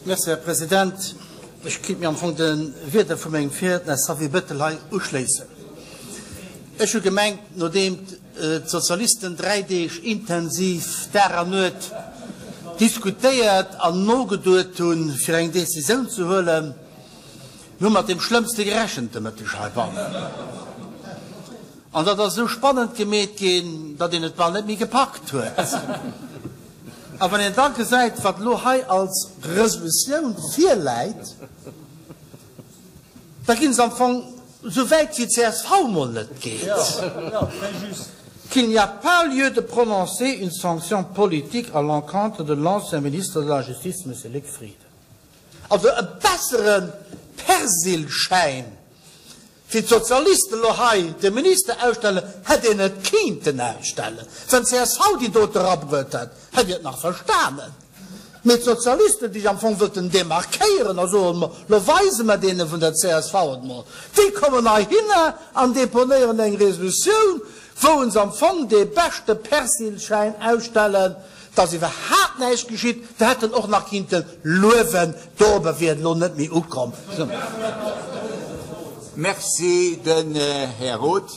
Merci, Här President. Ech kéint mir am Fong de Wierder vu mengem Virriedner Xavier Bettel hei uschléissen. Ech hu gemengt, nodeem d'Sozialisten dräi Deeg intensiv Dag an Nuet diskutéiert an nogeduet hunn, fir eng Décisioun ze huelen, mir hu mat deem Schlëmmste gerechent de Mëtteg heibannen. An dat ass esou spannend gemeet ginn, datt een et bal net méi gepackt huet. A wann een da gesäit, wat elo hei als Resolutioun virläit, da ginn se am Fong esou wäit wéi csv mol net geet, qu'il n'y a pas lieu de prononcer une sanction politique à l'encontre de l'ancien ministre de la Justice, Monsieur Luc Frieden. Also e bessere Persilschäin Fir d'Sozialisten elo hei de Minister ausstellen, hätt een et kinnten ausstellen. Wann csv déi dote erabruet hätt, hätt Dir et nach verstanen. Mee d'Sozialisten, déi sech am Fong wëllten demarkéieren a soen, ma lo weise mer deene vun der csv et mol, déi kommen heihinner an deponéieren eng Resolutioun, wou se am Fong dee beschte Persilschäin ausstellen, dass iwwerhaapt näischt geschitt, da hätt en och nach kinnte luewen, dorobber wier et elo net méi ukomm. Merci, den Här Roth.